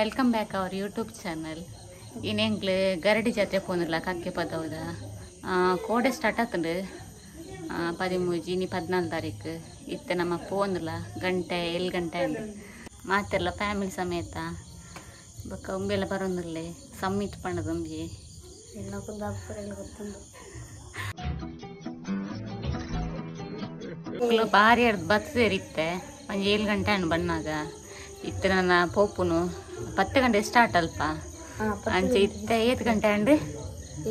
Welcome back our YouTube channel. ಇನ್ನು ಗರಡಿ ಜಾತ್ರೆ ಪೋನಿಲ್ಲ ಕಕ್ಕೆ ಪದವದ ಕೋಡೆ ಸ್ಟಾರ್ಟ್ ಆತಂಡು 13 ಇನಿ 14 ತಾರೀಕು ಇತ್ತೆ ನಮ್ಮ ಪೋನಿಲ್ಲ ಗಂಟೆ 7 ಗಂಟೆ ಅಂದು ಮಾತೆಲ್ಲ ಫ್ಯಾಮಿಲಿ ಸಮೇತ ಬೊಕ್ಕ ಉಂಬೆಲ್ಲ ಬರೋದಿಲ್ಲ ಸಮ್ಮಿತ್ ಪಣ್ಣದ ಒಂಜಿ ಬಾರಿ ಬತ್ ಸೇರಿತ್ತೆ ಒಂಜಿ 7 ಗಂಟೆ ಹಣ್ಣು ಬಣ್ಣಾಗ ಇತ್ತೆ ನನ್ನ ಪೋಪುನು 10 ಗಂಟೆ ಸ್ಟಾರ್ಟ್ ಅಲ್ಪ ಅಂಚೆ ಇತ್ತೆ 8 ಗಂಟೆ ಅಂಡ್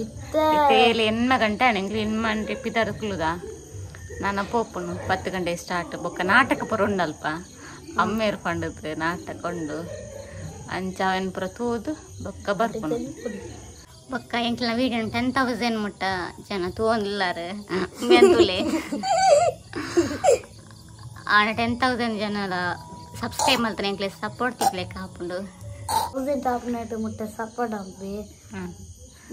ಇತ್ತೆ 7 ಗಂಟೆ ಹಣ್ಣು ಎಂಗ್ಲಿ ಎಣ್ಮ ಅಂಡ್ ಪಿದಾರು ಕುಲುದ ನನ್ನ ಪೋಪುನು 10 ಗಂಟೆ ಸ್ಟಾರ್ಟ್ ಬೊಕ್ಕ ನಾಟಕ ಪೂರ ಉಂಡಲ್ಪ ಅಮ್ಮೇರು ಪಂಡದು ನಾಟಕ ಉಂಡು ಅಂಚ ಅವೆನ್ ಪೂರ ತೂದು ಬೊಕ್ಕ ಬರ್ಪುನು ಬೊಕ್ಕ ಎಂಕ್ಲ ವೀಡಿಯೋ 10,000 ಮುಟ್ಟ ಜನ ತೂವೊಂದುಲ್ಲಾರು ಮೆಂತುಲೆ ಆಣ 10,000 ಜನಲ ಸಬ್ಸ್ಕ್ರೈಬ್ ಮಲ್ತನೆ ಎಂಕ್ಲೆ ಸಪೋರ್ಟ್ ತಿಕ್ಲೆಕ ಆಪುಂಡು 1000 ಆಪುನೆಟ್ ಮುಟ್ಟ ಸಪೋರ್ಟ್ ಆಪಿ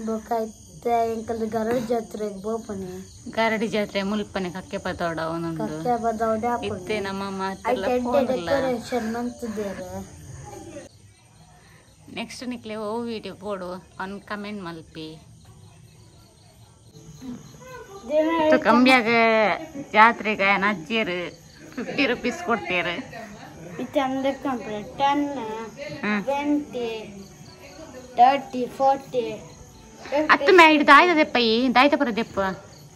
ಬೊಕ್ಕ ಇತ್ತೆ ಎಂಕಲ್ ಗರಡಿ ಜಾತ್ರೆಗ್ ಪೋಪುನಿ ಗರಡಿ ಜಾತ್ರೆ ಮುಲ್ಪನೆ ಕಕ್ಕೆ ಪದೋಡ ಒಂದೊಂದು ಕಕ್ಕೆ ಪದೋಡ ಇತ್ತೆ ನಮ್ಮ ಮಾತೆಲ್ಲ ಫೋನ್ ಡೆಕೋರೇಷನ್ ಮಂತುದೆರ್. ನೆಕ್ಸ್ಟ್ ನಿಕ್ಲೆ ಓ ವಿಡಿಯೋ ಬೋಡು ಅನ್ ಕಮೆಂಟ್ ಮಲ್ಪಿ. ಕಂಬ್ಯಾಗ ಜಾತ್ರೆಗೆ ಅಜ್ಜಿಯರು 50 ರೂಪೀಸ್ ಕೊಡ್ತೀರ. ಇತ್ತೆ ಅಂದ್ರೆ 10 20 30 40 ಅತ್ತು ಮೇ ಹಿಡ್ದು ದಾಯ್ತದೆಪ್ಪ ಈ ದಾಯ್ತ ಬರೋದೆಪ್ಪ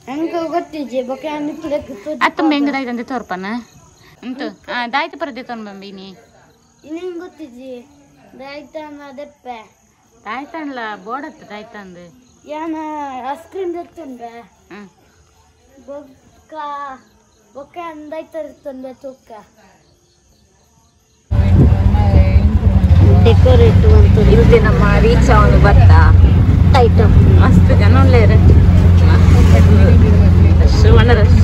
ಹೆಂಗ ಗೊತ್ತಿಜಿ ಬೊಕ್ಕ ಅತ್ತು ಹೆಂಗ ದಾಯ್ತಂದೆ ತೋರ್ಪನ ಉಂಟು ದಾಯ್ತ ಬರೋದೆ ತೊಂಬಂಬಿನಿ ಇನ್ನೇನು ಗೊತ್ತಿಜಿ ದಾಯ್ತಾನ ದೆಪ್ಪೆ ದಾಯ್ತಾನ್ಲ ಬೋಡತ್ತ ದಾಯ್ತಂದು ಯಾನ ಐಸ್ ಕ್ರೀಮ್ ತೆತ್ತುಂಡೆ ಬೊಕ್ಕ ಬೊಕ್ಕ ಅಂದಾಯ್ತಂದೆ ತೂಕ ಡೆಕೋರೇಟ್ ಇತ್ತೆ ನಮ್ಮ ರೀಚ್ ಅವನು ಬತ್ತ ಐಟಮ್ ಮಸ್ತ್ ಜನ ಉಳ್ಳೇರು ರಶ್ ಒಣ ರಶ್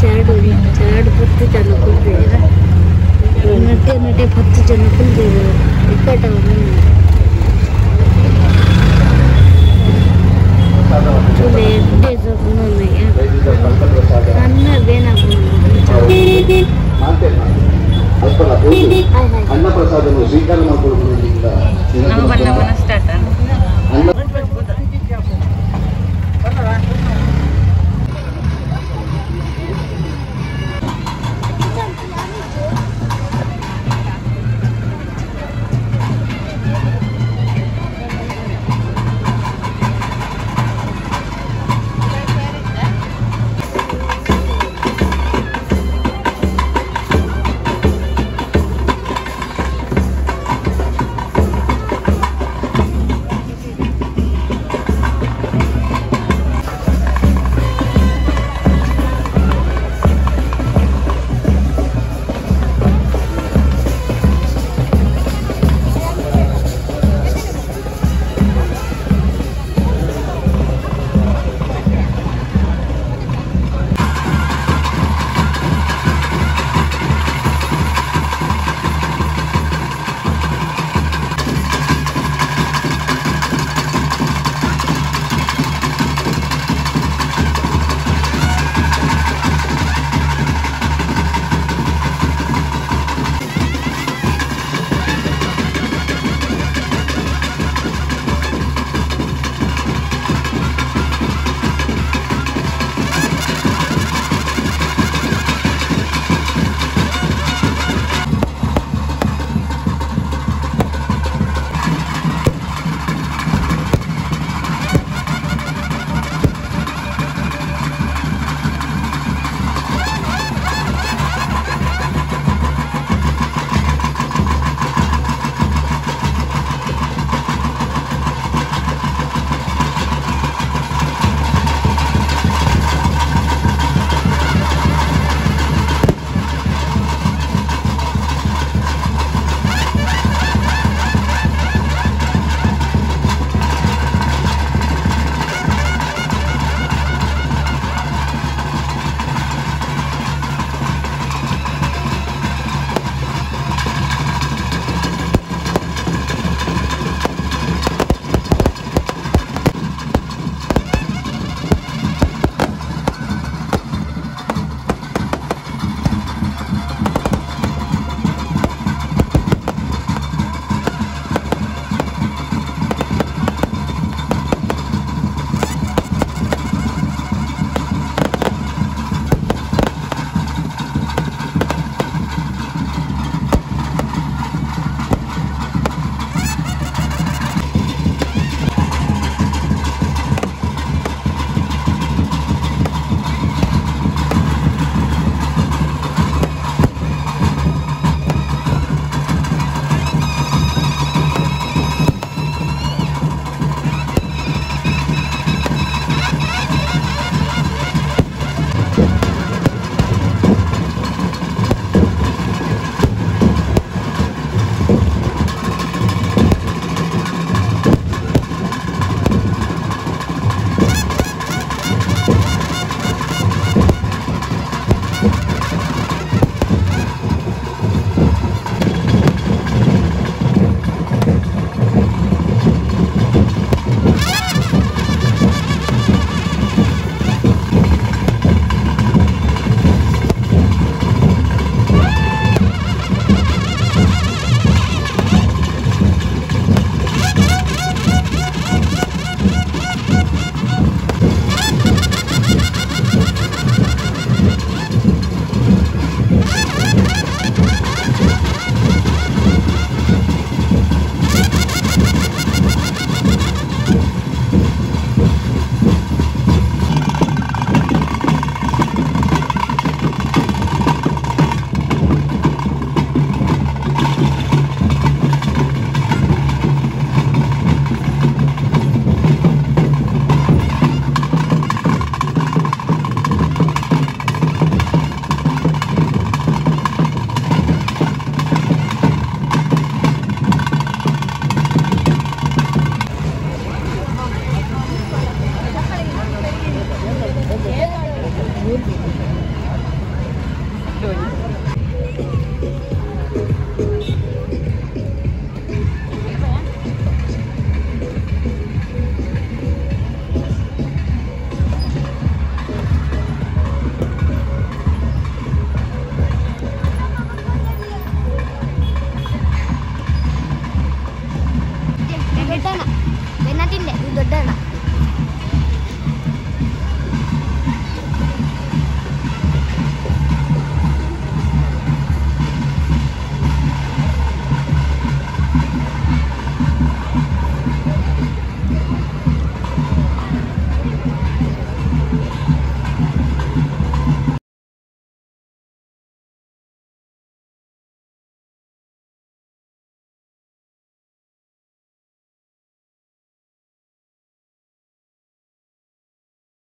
ಚಾಡು ಚಾಡು 10 ಜನ ಕುಲ್ದೇರು ನಟೆ ನಟೆ 10 ಜನ ಕುಲ್ದೇರು ಇಕ್ಕಟ ಅನ್ನಪ್ರಸಾದವನ್ನು ಸ್ವೀಕಾರ ಮಾಡಿಕೊಳ್ಳುವುದರಿಂದ ಬೂರ್ದು.